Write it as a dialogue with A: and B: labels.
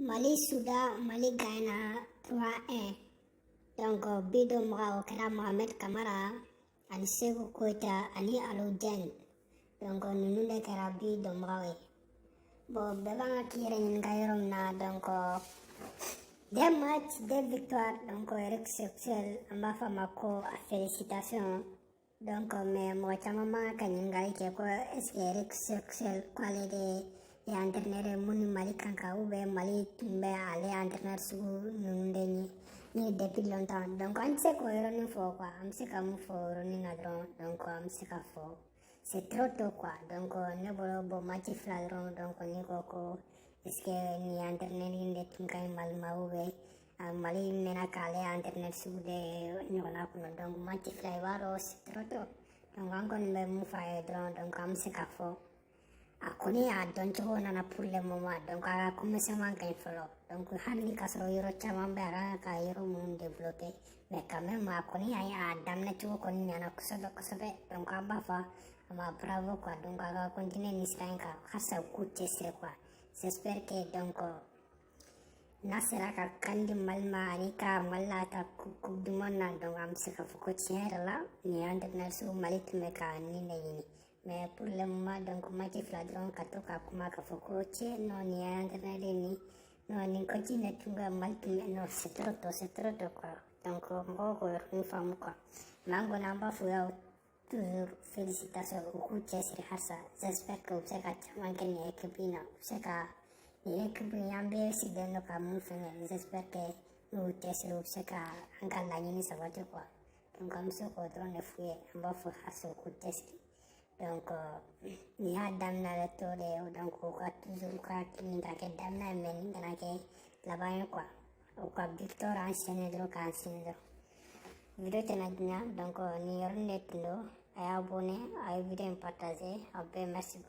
A: Mali Soudan, Mali gagnera 3-1. Donc but donbaga, o kɛra Mohamed Kamara ani Sekou Koita ani Alou Dieng. Donc ninnu de kɛra but donbagaw ye. Bon, bɛɛ b'an ka k'i yɛrɛ ɲininka yɔrɔ min na, donc deux matchs, deux victoires. Donc Eric Chelle, an b'a fɔ a ma ko a félicitation. Donc mais mɔgɔ caman man ka ɲininkali kɛ ko est ce que Eric Chelle, k'ale de ye entraîneur ye mun ni Mali kan ka, ou bien Mali tun bɛ ale entraîneur sugu ninnu de ɲɛ ni depuis longtemps? Donc an tɛ se k'o yɔrɔnin fɔ quoi. An bɛ se ka mun fɔ o yɔrɔnin na dɔrɔn, donc an bɛ se ka fɔ c'est trop tôt quoi. Donc ne bolo, bon, match fila dɔrɔn, donc n'i ko ko est ce que nin entraîneur in de tun ka ɲi Mali ma, ou bien Mali mɛnna k'ale entraîneur sugu de ɲɔgɔnna kunna, donc match fila, i b'a dɔn, c'est trop tôt. Donc an kɔni bɛ mun fɔ a ye dɔrɔn, donc an bɛ se k'a fɔ a kɔni y'a dɔn cogo nana pour le moment. Donc a ka commencement ka ɲi fɔlɔ. Donc hali ni k'a sɔrɔ yɔrɔ caman bɛ a kan ka yɔrɔ minnu développer, mais quand même a kɔni y'a daminɛ cogo kɔni ɲɛna kosɛbɛ kosɛbɛ. Donc an b'a fɔ a ma bravo quoi. Donc a ka continuer nin sira in kan halisa, u k'u cɛsiri quoi. J'espère que donc n'a sera ka CAN di Mali ma ani ka Mali la ta Coupe du monde na, donc an bɛ se k'a fɔ ko tiɲɛ yɛrɛ la, nin entraîneur sugu, Mali tun bɛ ka nin de ɲini. Mais pour le moment, donc match fila dɔrɔn, ka to ka kuma k'a fɔ ko cɛ, non, nin ye entraîneur ye nin, non, nin coach ne tun ka Mali tun bɛ, non, c'est trop tôt, c'est trop tôt quoi. Donc mɔgɔw k'o yɔrɔnin faamu quoi. Mais an kɔni, an b'a fɔ y'aw toujours félicitations, u k'u cɛsiri halisa. J'espère que u bɛ se ka caman kɛ nin équipe in na, u bɛ se ka nin équipe in, an bɛɛ sigilen don ka mun fɛngɛ. J'espère que n'u y'u cɛsiri, u bɛ se ka an ka laɲini sabati quoi. Donc an bɛ se k'o dɔrɔn de f'u ye. An b'a fɔ halisa u k'u cɛsiri. Donc nin y'a daminɛ tɔ de ye. Donc u ka toujours ka nin ka kɛ daminɛ ye, mais nin kana kɛ laban ye quoi. U ka victoire enchaîner dɔrɔn, k'a enchaîner dɔrɔn. Vidéo tɛna diya, donc nin yɔrɔnin de tun don. A y'a abonné, a ye vidéo in partager. Aw bɛɛ, merci.